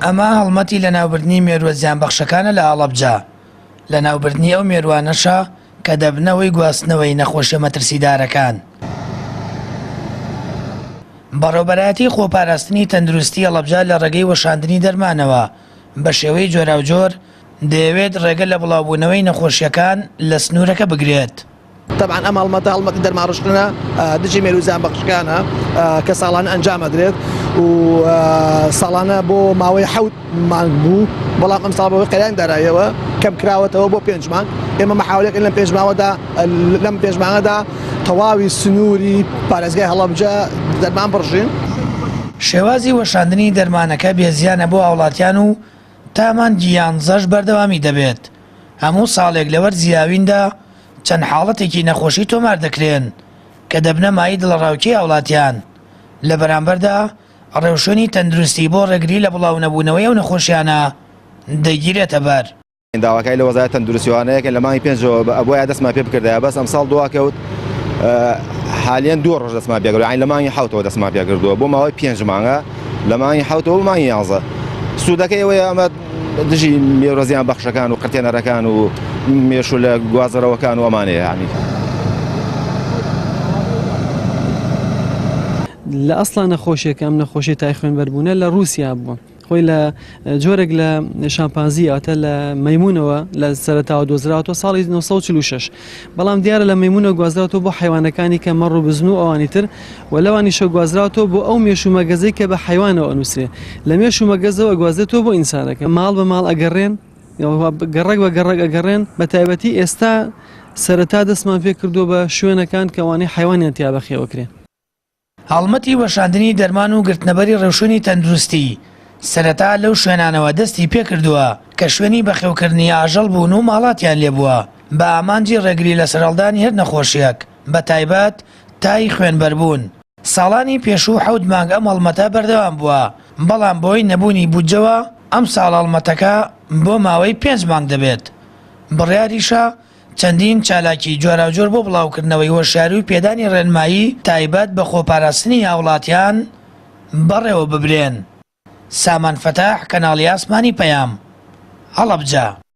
ئەمە هەڵمەتی لەناوبردنی مێرووە زیانبەخشەکانە لە هەڵەبجە، لەناوبردنی ئەو مێرووانەشە کە دەبنە هۆی گواستنەوەی نەخۆشیە مەترسیدارەکان. بەڕێوبەرایەتی خۆپاراستنی تەندروستی هەڵەبجە لە ڕێگەی وەشاندنی دەرمانەوە بە شێوەی جۆراوجۆر دەیەوێت ڕێگە لە بڵاوبوونەوەی نەخۆشیەکان لە سنوورەکە بگرێت. تەبعەن ئەم هەڵمەتە هەڵمەتی دەرمانڕشتنە دژی مێروو زیانبەخشەکانە کە ساڵانە ئەنجام ئەدرێت و ساڵانە بۆ ماوەی حەوت مانگ بوو بەڵام ئەم ساڵ بەهۆی قەیرانی داراییەوە کەم کراوەتەوە بۆ پێنج مانگ ئێمە مەحاولەکەین لەم پێنج ماوەدا لەم پێنج مانگەدا تەواوی سنووری پارێزگای هەڵەبجە دەرمان بڕژین. شێوازی وەشاندنی دەرمانەکە بێ زیانە بۆ هاوڵاتیان و تا مانگی یانزەش بەردەوامی دەبێت، هەموو ساڵێک لە وەرزی هاویندا چەند حاڵەتێکی نەخۆشی تۆمار دەکرێن کە دەبنە مایەی دڵەڕاوکێی هاوڵاتیان، لە بەرامبەردا ڕێوشوێنی تەندروستی بۆ ڕێگری لە بڵاونەبوونەوەی ئەو نەخۆشیانە دەگیرێتەبەر. داواکاری لە وەزارەت تەندروستی وانەیەکە لە مانگی پێنجەوە ئەبوایە دەستمان پێ بکردایە بەس ئەمساڵ دواکەوت حالیەن دوو ڕۆژ دەستمان پێ کردووە یانی لە مانگی حەوتەوە دەستمان پێ کردووە بۆ ماوەی پێنج مانگە لە مانگی حەوتەوە بۆ مانگی یانزە سوودەکەی ئەوەیە ئەمە دژی مێرۆ زیان بەخشەکان و قرتێنەرەکان و مێشولە گوازەرەوەکان و ئەمانەیە یانی. لە ئەسڵا نەخۆشیەکە ئەم نەخۆشی تای خوێنبەربوونە لە ڕووسیا بووە خۆی لە جۆرێک لە شامپانزی واتە لە مەیمونەوە لە سەرەتاوە دۆزراوەتەوە ساڵی 1946 بەڵام دیارە لە مەیمونە گوازراوەتەوە بۆ حیوانەکانی کە مەڕ و بزن و ئەوانی تر و لەوانیشە گوازراوەتەوە بۆ ئەو مێش و مەگەزەی کە بە حیوانەوە ئەنووسرێ لە مێش و مەگەزەوە ئەگوازرێتەوە بۆ ئینسانەکە ماڵ بە ماڵ ئەگەڕێن گەڕەک بە گەڕەک ئەگەڕێن بە تایبەتی ئێستا سەرەتا دەستمان پێ کردووە بە شوێنەکان کەوانەی حیوانیان تیا بەخێوەکرێن. هەڵمەتی وەشاندنی دەرمان و گرتنەبەری ڕێوشوێنی تەندروستی سەرەتا لەو شوێنانەوە دەستی پێکردووە کە شوێنی بەخێوکردنی ئاژەڵ بوون و ماڵاتیان لێبووە بە ئامانجی ڕێگری لە سەرهەڵدانی هەر نەخۆشییەک بەتایبەت تای خوێنبەربوون. ساڵانی پێشوو حەوت مانگ ئەم هەڵمەتە بەردەوام بووە، بەڵام بەهۆی نەبوونی بودجەوە ئەمساڵ هەڵمەتەکە بۆ ماوەی پێنج مانگ دەبێت. بڕیاریشە چەندین چالاکی جۆراوجۆر بۆ بڵاوکردنەوەی هۆشیاری و پێدانی ڕێنمایی تایبەت بە خۆپاراستنی هاوڵاتیان بەڕێوەببرێن. سامان فەتاح، کەناڵی ئاسمانی پەیام، هەڵەبجە.